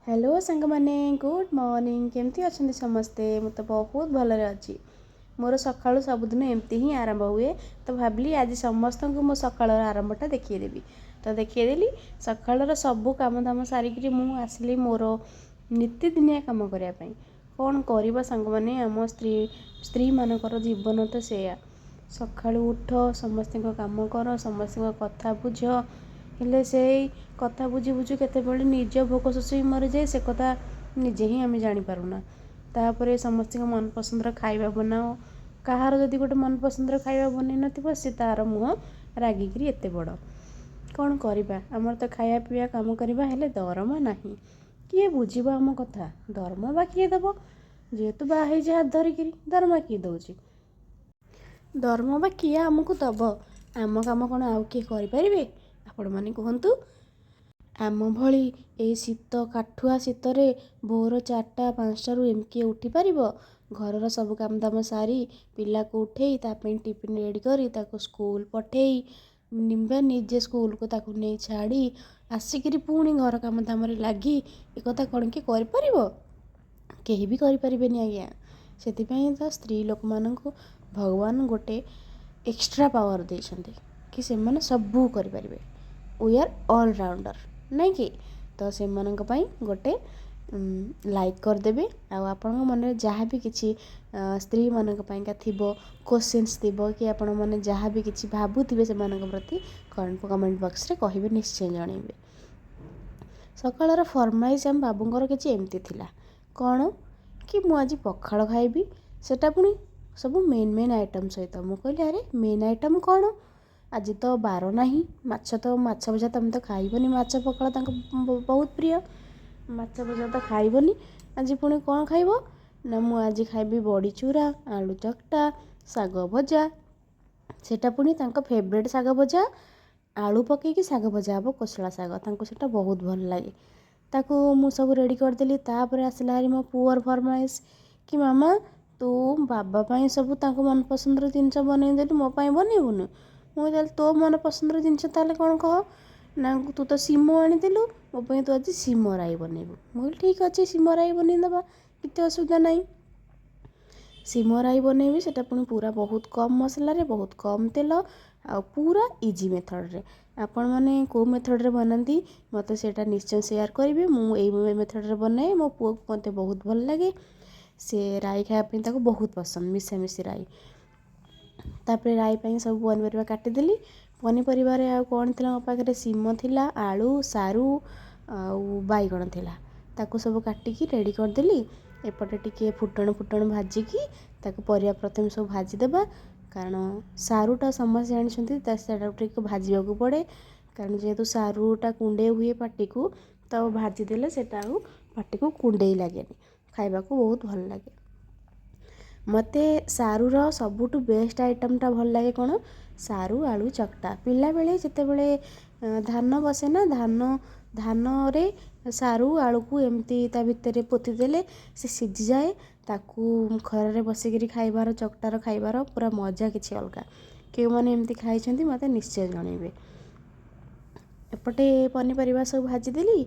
Hello ସାଙ୍ଗମାନେ, good morning. କେମିତି ଅଛନ୍ତି ସମସ୍ତେ? ମୁଁ ତ ବହୁତ ଭଲରେ ଅଛି। ମୋର ସକାଳୁ ସବୁଦିନ ଏମିତି ହିଁ ଆରମ୍ଭ ହୁଏ, ତ ଭାବିଲି ଆଜି ସମସ୍ତଙ୍କୁ ମୋ ସକାଳର ଆରମ୍ଭଟା ଦେଖେଇଦେବି, ତ ଦେଖେଇଦେଲି। ସକାଳର ସବୁ କାମଦାମ ସାରିକିରି ମୁଁ ଆସିଲି ମୋର ନିତିଦିନିଆ କାମ କରିବା ପାଇଁ। କ'ଣ କରିବା ସାଙ୍ଗମାନେ, ଆମ ସ୍ତ୍ରୀମାନଙ୍କର ଜୀବନ ତ ସେଇଆ। ସକାଳୁ ଉଠ, ସମସ୍ତଙ୍କ କାମ କର, ସମସ୍ତଙ୍କ କଥା ବୁଝ। ହେଲେ ସେଇ କଥା ବୁଝି ବୁଝୁ କେତେବେଳେ ନିଜ ଭୋକ ଶୋଷ ବି ମରିଯାଏ, ସେ କଥା ନିଜେ ହିଁ ଆମେ ଜାଣିପାରୁନା। ତାପରେ ସମସ୍ତଙ୍କ ମନପସନ୍ଦର ଖାଇବା ବନାଅ। କାହାର ଯଦି ଗୋଟେ ମନପସନ୍ଦର ଖାଇବା ବନେଇ ନଥିବ, ସେ ତା'ର ମୁହଁ ରାଗିକିରି ଏତେ ବଡ଼। କ'ଣ କରିବା, ଆମର ତ ଖାଇବା ପିଇବା କାମ କରିବା, ହେଲେ ଦରମା ନାହିଁ। କିଏ ବୁଝିବ ଆମ କଥା? ଦରମା ବା କିଏ ଦେବ? ଯେହେତୁ ବାହା ହେଇଛି ହାତ ଧରିକିରି, ଦରମା କିଏ ଦେଉଛି? ଦରମା ବା କିଏ ଆମକୁ ଦେବ? ଆମ କାମ କ'ଣ ଆଉ କିଏ କରିପାରିବେ? ଆପଣମାନେ କୁହନ୍ତୁ। ଆମ ଭଳି ଏଇ ଶୀତ, କାଠୁଆ ଶୀତରେ ଭୋର 4ଟା 5ଟାରୁ ଏମିତି କିଏ ଉଠିପାରିବ? ଘରର ସବୁ କାମ ଦାମ ସାରି, ପିଲାକୁ ଉଠେଇ, ତା ପାଇଁ ଟିଫିନ୍ ରେଡ଼ି କରି, ତାକୁ ସ୍କୁଲ ପଠେଇ ବା ନିଜେ ସ୍କୁଲକୁ ତାକୁ ନେଇ ଛାଡ଼ି ଆସିକିରି ପୁଣି ଘର କାମ ଦାମରେ ଲାଗି, ଏକଥା କ'ଣ କିଏ କରିପାରିବ? କେହି ବି କରିପାରିବେନି ଆଜ୍ଞା। ସେଥିପାଇଁ ତ ସ୍ତ୍ରୀ ଲୋକମାନଙ୍କୁ ଭଗବାନ ଗୋଟେ ଏକ୍ସଟ୍ରା ପାୱାର ଦେଇଛନ୍ତି କି ସେମାନେ ସବୁ କରିପାରିବେ। We are allrounder, ନାଇଁ କି? ତ ସେମାନଙ୍କ ପାଇଁ ଗୋଟେ ଲାଇକ୍ କରିଦେବେ। ଆଉ ଆପଣଙ୍କ ମନରେ ଯାହା ବି କିଛି ସ୍ତ୍ରୀମାନଙ୍କ ପାଇଁକା ଥିବ, କୋଶ୍ଚିନ୍ସ ଥିବ କି ଆପଣମାନେ ଯାହା ବି କିଛି ଭାବୁଥିବେ ସେମାନଙ୍କ ପ୍ରତି, କମେଣ୍ଟ ବକ୍ସରେ କହିବେ, ନିଶ୍ଚୟ ଜଣେଇବେ। ସକାଳର ଫରମାଇଶ ଆମ ବାବୁଙ୍କର କିଛି ଏମିତି ଥିଲା କ'ଣ କି, ମୁଁ ଆଜି ପଖାଳ ଖାଇବି, ସେଟା ପୁଣି ସବୁ ମେନ୍ ମେନ୍ ଆଇଟମ୍ ସହିତ। ମୁଁ କହିଲି, ଆରେ, ମେନ୍ ଆଇଟମ୍ କ'ଣ? ଆଜି ତ ବାର ନାହିଁ, ମାଛ ତ, ମାଛ ଭଜା ତମେ ତ ଖାଇବନି। ମାଛ ପଖାଳ ତାଙ୍କ ବହୁତ ପ୍ରିୟ। ମାଛ ଭଜା ତ ଖାଇବନି, ଆଜି ପୁଣି କ'ଣ ଖାଇବ? ନା, ମୁଁ ଆଜି ଖାଇବି ବଡ଼ି ଚୁରା, ଆଳୁ ଚକଟା, ଶାଗ ଭଜା। ସେଇଟା ପୁଣି ତାଙ୍କ ଫେଭରେଟ୍ ଶାଗ ଭଜା। ଆଳୁ ପକେଇକି ଶାଗ ଭଜା ହେବ, କୋଶଳା ଶାଗ, ତାଙ୍କୁ ସେଇଟା ବହୁତ ଭଲ ଲାଗେ। ତାକୁ ମୁଁ ସବୁ ରେଡ଼ି କରିଦେଲି। ତାପରେ ଆସିଲା ହାରି ମୋ ପୁଅର ଫରମାଇଶ କି, ମାମା, ତୁ ବାବା ପାଇଁ ସବୁ ତାଙ୍କ ମନପସନ୍ଦର ଜିନିଷ ବନେଇଦେଲୁ, ମୋ ପାଇଁ ବନେଇବୁନୁ? ମୁଁ ତାହେଲେ ତୋ ମନ ପସନ୍ଦର ଜିନିଷ ତାହେଲେ କ'ଣ କହ। ନା, ତୁ ତ ଶିମ ଆଣିଥିଲୁ, ମୋ ପାଇଁ ତୁ ଆଜି ଶିମ ରାଇ ବନେଇବୁ। ମୁଁ କହିଲି, ଠିକ୍ ଅଛି, ଶିମ ରାଇ ବନେଇଦେବା, କିଛି ଅସୁବିଧା ନାହିଁ। ଶିମ ରାଇ ବନେଇବି, ସେଇଟା ପୁଣି ପୁରା ବହୁତ କମ୍ ମସଲାରେ, ବହୁତ କମ୍ ତେଲ ଆଉ ପୁରା ଇଜି ମେଥଡ଼ରେ। ଆପଣମାନେ କେଉଁ ମେଥଡ଼ରେ ବନାନ୍ତି, ମୋତେ ସେଇଟା ନିଶ୍ଚୟ ସେୟାର କରିବେ। ମୁଁ ଏଇ ମେଥଡ଼ରେ ବନାଏ। ମୋ ପୁଅକୁ ମୋତେ ବହୁତ ଭଲ ଲାଗେ। ସେ ରାଇ ଖାଇବା ପାଇଁ ତାକୁ ବହୁତ ପସନ୍ଦ, ମିଶାମିଶି ରାଇ। ତାପରେ ରାଇ ପାଇଁ ସବୁ ପନିପରିବା କାଟିଦେଲି। ପନିପରିବାରେ ଆଉ କ'ଣ ଥିଲା ମୋ ପାଖରେ? ଶିମ ଥିଲା, ଆଳୁ, ସାରୁ ଆଉ ବାଇଗଣ ଥିଲା। ତାକୁ ସବୁ କାଟିକି ରେଡ଼ି କରିଦେଲି। ଏପଟେ ଟିକେ ଫୁଟଣ ଫୁଟଣ ଭାଜିକି ତାକୁ ପରିବା ପ୍ରଥମେ ସବୁ ଭାଜିଦେବା, କାରଣ ସାରୁଟା ସମସ୍ତେ ଜାଣିଛନ୍ତି ତା ସେଇଟାକୁ ଟିକେ ଭାଜିବାକୁ ପଡ଼େ। କାରଣ ଯେହେତୁ ସାରୁଟା କୁଣ୍ଡେଇ ହୁଏ ପାଟିକୁ, ତ ଭାଜିଦେଲେ ସେଇଟା ଆଉ ପାଟିକୁ କୁଣ୍ଡେଇ ଲାଗେନି, ଖାଇବାକୁ ବହୁତ ଭଲ ଲାଗେ। ମୋତେ ସାରୁର ସବୁଠୁ ବେଷ୍ଟ ଆଇଟମ୍ଟା ଭଲ ଲାଗେ କ'ଣ? ସାରୁ ଆଳୁ ଚକଟା। ପିଲାବେଳେ ଯେତେବେଳେ ଧାନ ବସେ ନା, ଧାନରେ ସାରୁ ଆଳୁକୁ ଏମିତି ତା ଭିତରେ ପୋତି ଦେଲେ ସେ ସିଝିଯାଏ। ତାକୁ ଖରାରେ ବସିକିରି ଖାଇବାର, ଚକଟାର ଖାଇବାର ପୁରା ମଜା କିଛି ଅଲଗା। କେଉଁମାନେ ଏମିତି ଖାଇଛନ୍ତି, ମୋତେ ନିଶ୍ଚୟ ଜଣେଇବେ। ଏପଟେ ପନିପରିବା ସବୁ ଭାଜିଦେଲି।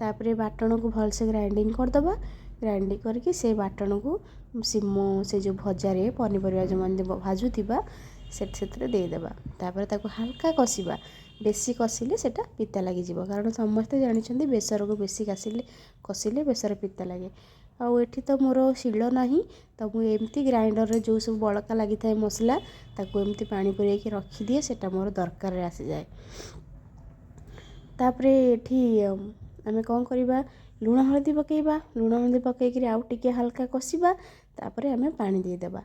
ତାପରେ ବାଟଣକୁ ଭଲସେ ଗ୍ରାଇଣ୍ଡିଙ୍ଗ କରିଦେବା। ଗ୍ରାଇଣ୍ଡିଙ୍ଗ କରିକି ସେ ବାଟଣକୁ ଶିମ, ସେ ଯେଉଁ ଭଜାରେ ପନିପରିବା ଯେଉଁମାନେ ଭାଜୁଥିବା, ସେଥିରେ ଦେଇଦେବା। ତାପରେ ତାକୁ ହାଲକା କଷିବା। ବେଶୀ କଷିଲେ ସେଇଟା ପିତା ଲାଗିଯିବ, କାରଣ ସମସ୍ତେ ଜାଣିଛନ୍ତି ବେସରକୁ ବେଶୀ କଷିଲେ ବେସର ପିତା ଲାଗେ। ଆଉ ଏଠି ତ ମୋର ଶିଳ ନାହିଁ, ତ ମୁଁ ଏମିତି ଗ୍ରାଇଣ୍ଡରରେ ଯେଉଁ ସବୁ ବଳକା ଲାଗିଥାଏ ମସଲା, ତାକୁ ଏମିତି ପାଣି ପୁରେଇକି ରଖିଦିଏ। ସେଇଟା ମୋର ଦରକାରରେ ଆସିଯାଏ। ତାପରେ ଏଠି ଆମେ କ'ଣ କରିବା? ଲୁଣ ହଳଦୀ ପକାଇବା। ଲୁଣ ହଳଦୀ ପକାଇକିରି ଆଉ ଟିକେ ହାଲକା କଷିବା। ତାପରେ ଆମେ ପାଣି ଦେଇଦେବା।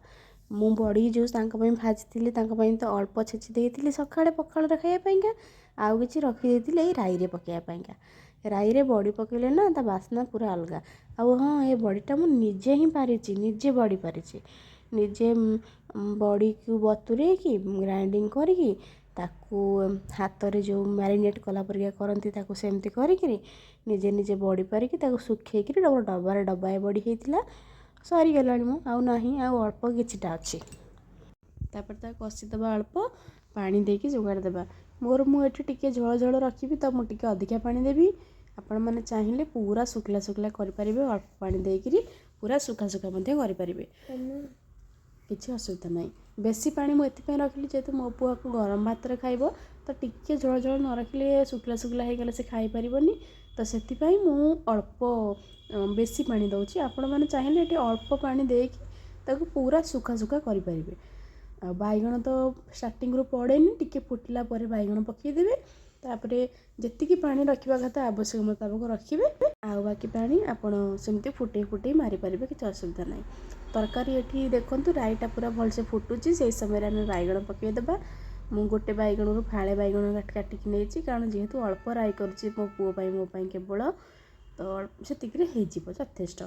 ମୁଁ ବଡ଼ି ଯେଉଁ ତାଙ୍କ ପାଇଁ ଭାଜିଥିଲି, ତାଙ୍କ ପାଇଁ ତ ଅଳ୍ପ ଛେଚି ଦେଇଥିଲି ସକାଳେ ପଖାଳରେ ଖାଇବା ପାଇଁକା, ଆଉ କିଛି ରଖିଦେଇଥିଲି ଏଇ ରାଇରେ ପକାଇବା ପାଇଁକା। ରାଇରେ ବଡ଼ି ପକାଇଲେ ନା ତା ବାସ୍ନା ପୁରା ଅଲଗା। ଆଉ ହଁ, ଏ ବଡ଼ିଟା ମୁଁ ନିଜେ ହିଁ ପାରିଛି, ନିଜେ ବଡ଼ି ପାରିଛି। ନିଜେ ବଡ଼ିକୁ ବତୁରେଇକି, ଗ୍ରାଇଣ୍ଡିଙ୍ଗ କରିକି, ତାକୁ ହାତରେ ଯେଉଁ ମ୍ୟାରିନେଟ୍ କଲା ପରିକା କରନ୍ତି, ତାକୁ ସେମିତି କରିକିରି ନିଜେ ନିଜେ ବଡ଼ି ପାରିକି, ତାକୁ ଶୁଖେଇକିରି ଡବାରେ ଡବାଏ ବଡ଼ି ହେଇଥିଲା। ସରିଗଲାଣି, ମୁଁ ଆଉ ନାହିଁ, ଆଉ ଅଳ୍ପ କିଛିଟା ଅଛି। ତାପରେ ତାକୁ କଷିଦେବା, ଅଳ୍ପ ପାଣି ଦେଇକି ଯୋଗାଡ଼ି ଦେବା। ମୋର ମୁଁ ଏଠି ଟିକେ ଝୋଳ ଝୋଳ ରଖିବି, ତ ମୁଁ ଟିକେ ଅଧିକା ପାଣି ଦେବି। ଆପଣମାନେ ଚାହିଁଲେ ପୁରା ଶୁଖିଲା ଶୁଖିଲା କରିପାରିବେ, ଅଳ୍ପ ପାଣି ଦେଇକିରି ପୁରା ଶୁଖା ଶୁଖା ମଧ୍ୟ କରିପାରିବେ, କିଛି ଅସୁବିଧା ନାହିଁ। ବେଶୀ ପାଣି ମୁଁ ଏଥିପାଇଁ ରଖିଲି, ଯେହେତୁ ମୋ ପୁଅକୁ ଗରମ ଭାତରେ ଖାଇବ, ତ ଟିକେ ଝୋଳ ଝୋଳ ନ ରଖିଲେ ଶୁଖିଲା ଶୁଖିଲା ହେଇଗଲେ ସେ ଖାଇପାରିବନି। ତ ସେଥିପାଇଁ ମୁଁ ଅଳ୍ପ ବେଶୀ ପାଣି ଦେଉଛି। ଆପଣମାନେ ଚାହିଁଲେ ଏଠି ଅଳ୍ପ ପାଣି ଦେଇକି ତାକୁ ପୁରା ଶୁଖା ଶୁଖା କରିପାରିବେ। ଆଉ ବାଇଗଣ ତ ଷ୍ଟାର୍ଟିଂରୁ ପଡ଼େନି, ଟିକେ ଫୁଟିଲା ପରେ ବାଇଗଣ ପକାଇଦେବେ। ତାପରେ ଯେତିକି ପାଣି ରଖିବା କଥା ଆବଶ୍ୟକ ମୁତାବକ ରଖିବେ, ଆଉ ବାକି ପାଣି ଆପଣ ସେମିତି ଫୁଟେଇ ଫୁଟେଇ ମାରିପାରିବେ, କିଛି ଅସୁବିଧା ନାହିଁ। ତରକାରୀ ଏଠି ଦେଖନ୍ତୁ, ରାଇଟା ପୁରା ଭଲସେ ଫୁଟୁଛି। ସେଇ ସମୟରେ ଆମେ ବାଇଗଣ ପକାଇଦେବା। ମୁଁ ଗୋଟେ ବାଇଗଣରୁ ଫାଳେ ବାଇଗଣ କାଟିକି ନେଇଛି, କାରଣ ଯେହେତୁ ଅଳ୍ପ ରାଇ କରୁଛି ମୋ ପୁଅ ପାଇଁ, ମୋ ପାଇଁ କେବଳ, ତ ସେତିକିରେ ହେଇଯିବ ଯଥେଷ୍ଟ।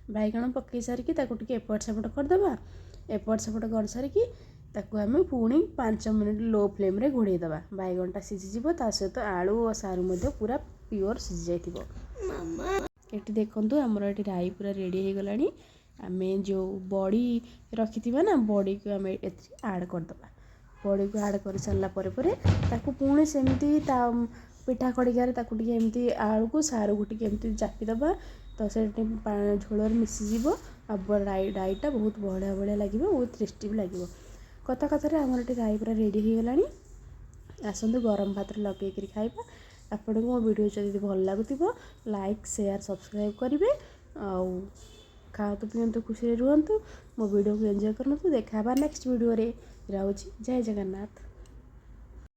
ବାଇଗଣ ପକାଇ ସାରିକି ତାକୁ ଟିକେ ଏପଟ ସେପଟ କରିଦେବା। ଏପଟ ସେପଟ କରିସାରିକି ତାକୁ ଆମେ ପୁଣି 5 ମିନିଟ୍ ଲୋ ଫ୍ଲେମ୍ରେ ଘୋଡ଼େଇ ଦେବା। ବାଇଗଣଟା ସିଝିଯିବ, ତା ସହିତ ଆଳୁ ଓ ସାରୁ ମଧ୍ୟ ପୁରା ପିଓର ସିଝି ଯାଇଥିବ। ଏଠି ଦେଖନ୍ତୁ, ଆମର ଏଠି ରାଇ ପୁରା ରେଡ଼ି ହେଇଗଲାଣି। ଆମେ ଯେଉଁ ବଡ଼ି ରଖିଥିବା ନା, ବଡ଼ିକୁ ଆମେ ଏଥିରେ ଆଡ଼୍ କରିଦେବା। ବଡ଼ିକୁ ଆଡ଼୍ କରିସାରିଲା ପରେ ପରେ ତାକୁ ପୁଣି ସେମିତି ତା ପିଠା ଖଡ଼ିକାରେ ତାକୁ ଟିକେ ଏମିତି ଆଳୁକୁ ସାରୁକୁ ଟିକେ ଏମିତି ଚାପିଦେବା, ତ ସେଠି ଝୋଳରେ ମିଶିଯିବ ଆଉ ରାଇଟା ବହୁତ ବଢ଼ିଆ ବଢ଼ିଆ ଲାଗିବ, ବହୁତ ଟେଷ୍ଟି ବି ଲାଗିବ। କଥା କଥାରେ ଆମର ଏଠି ରାଇ ପୁରା ରେଡ଼ି ହେଇଗଲାଣି। ଆସନ୍ତୁ, ଗରମ ଭାତରେ ଲଗେଇକିରି ଖାଇବା। ଆପଣଙ୍କୁ ମୋ ଭିଡ଼ିଓ ଯଦି ଭଲ ଲାଗୁଥିବ, ଲାଇକ୍, ସେୟାର, ସବସ୍କ୍ରାଇବ୍ କରିବେ। ଆଉ ଖାଆନ୍ତୁ, ପିଅନ୍ତୁ, ଖୁସିରେ ରୁହନ୍ତୁ, ମୋ ଭିଡ଼ିଓକୁ ଏନ୍ଜୟ କରନ୍ତୁ। ଦେଖା ହେବା ନେକ୍ସଟ ଭିଡ଼ିଓରେ। ରହୁଛି, ଜୟ ଜଗନ୍ନାଥ।